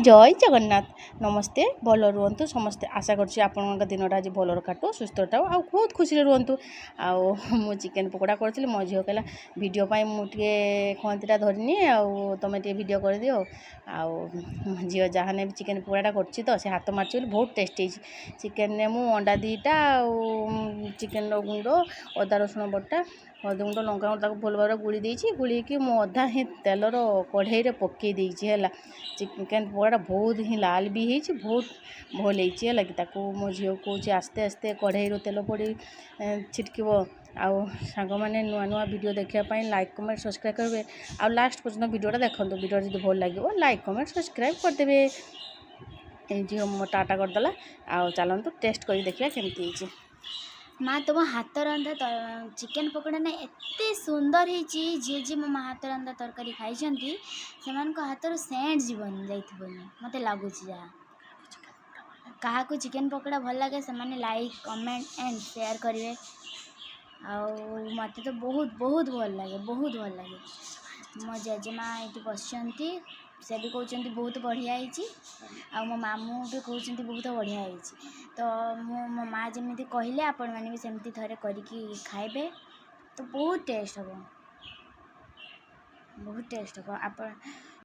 ଜୟ ଜଗନ୍ନାଥ, ନମସ୍ତେ। ଭଲ ରୁହନ୍ତୁ ସମସ୍ତେ। ଆଶା କରୁଛି ଆପଣଙ୍କ ଦିନଟା ଆଜି ଭଲରେ କାଟୁ, ସୁସ୍ଥ ଥାଉ ଆଉ ବହୁତ ଖୁସିରେ ରୁହନ୍ତୁ। ଆଉ ମୁଁ ଚିକେନ୍ ପକୋଡ଼ା କରିଥିଲି। ମୋ ଝିଅ କହିଲା, ଭିଡ଼ିଓ ପାଇଁ ମୁଁ ଟିକେ ଖନ୍ତିଟା ଧରିନି, ଆଉ ତୁମେ ଟିକେ ଭିଡ଼ିଓ କରିଦିଅ। ଆଉ ଝିଅ ଯାହା ନେବି ଚିକେନ୍ ପକୋଡ଼ାଟା କରୁଛି ତ ସେ ହାତ ମାରିଛି ବୋଲି ବହୁତ ଟେଷ୍ଟ ହେଇଛି। ଚିକେନ୍ରେ ମୁଁ ଅଣ୍ଡା 2ଟା ଆଉ ଚିକେନ୍ର ଗୁଣ୍ଡ, ଅଦା ରସୁଣ ବଟା, ହଳଦୀ ଗୁଣ୍ଡ, ଲଙ୍କା ଗୁଣ୍ଡ, ତାକୁ ଭଲ ଭାବରେ ଗୋଳି ଦେଇଛି। ଗୋଳେଇକି ମୁଁ ଅଧା ହିଁ ତେଲର କଢ଼େଇରେ ପକାଇ ଦେଇଛି। ହେଲା, ଚିକେନ୍ ପକୋଡ଼ାଟା ବହୁତ ହିଁ ଲାଲ ବି ହେଇଛି, ବହୁତ ଭଲ ହେଇଛି। ହେଲା କି ତାକୁ ମୋ ଝିଅକୁ କହୁଛି, ଆସ୍ତେ ଆସ୍ତେ କଢ଼େଇରୁ ତେଲ ପଡ଼ି ଛିଟକିବ। ଆଉ ସାଙ୍ଗମାନେ, ନୂଆ ନୂଆ ଭିଡ଼ିଓ ଦେଖିବା ପାଇଁ ଲାଇକ୍, କମେଣ୍ଟ, ସବସ୍କ୍ରାଇବ୍ କରିବେ ଆଉ ଲାଷ୍ଟ ପର୍ଯ୍ୟନ୍ତ ଭିଡ଼ିଓଟା ଦେଖନ୍ତୁ। ଭିଡ଼ିଓ ଯଦି ଭଲ ଲାଗିବ, ଲାଇକ୍, କମେଣ୍ଟ, ସବସ୍କ୍ରାଇବ୍ କରିଦେବେ। ଏଇ ଝିଅ ମୋ ଟାଟା କରିଦେଲା। ଆଉ ଚାଲନ୍ତୁ ଟେଷ୍ଟ କରିକି ଦେଖିବା କେମିତି ହେଇଛି। ମା, ତୁମ ହାତ ରନ୍ଧା ଚିକେନ୍ ପକୋଡ଼ା ନା ଏତେ ସୁନ୍ଦର ହେଇଛି। ଯିଏ ଯିଏ ମୋ ମା ହାତ ରନ୍ଧା ତରକାରୀ ଖାଇଛନ୍ତି, ସେମାନଙ୍କ ହାତରୁ ସେଣ୍ଟ ଯିବନି, ଯାଇଥିବନି ମୋତେ ଲାଗୁଛି ଯାହା। କାହାକୁ ଚିକେନ୍ ପକୋଡ଼ା ଭଲ ଲାଗେ, ସେମାନେ ଲାଇକ୍, କମେଣ୍ଟ ଆଣ୍ଡ ସେୟାର କରିବେ। ଆଉ ମୋତେ ତ ବହୁତ ବହୁତ ଭଲ ଲାଗେ, ବହୁତ ଭଲ ଲାଗେ। ମୋ ଜେଜେମା ଏଇଠି ବସିଛନ୍ତି, ସେ ବି କହୁଛନ୍ତି ବହୁତ ବଢ଼ିଆ ହେଇଛି। ଆଉ ମୋ ମାମୁଁ ବି କହୁଛନ୍ତି ବହୁତ ବଢ଼ିଆ ହେଇଛି। ତ ମୁଁ ମୋ ମା ଯେମିତି କହିଲେ, ଆପଣମାନେ ବି ସେମିତି ଥରେ କରିକି ଖାଇବେ ତ ବହୁତ ଟେଷ୍ଟ ହେବ, ବହୁତ ଟେଷ୍ଟ ହେବ। ଆପଣ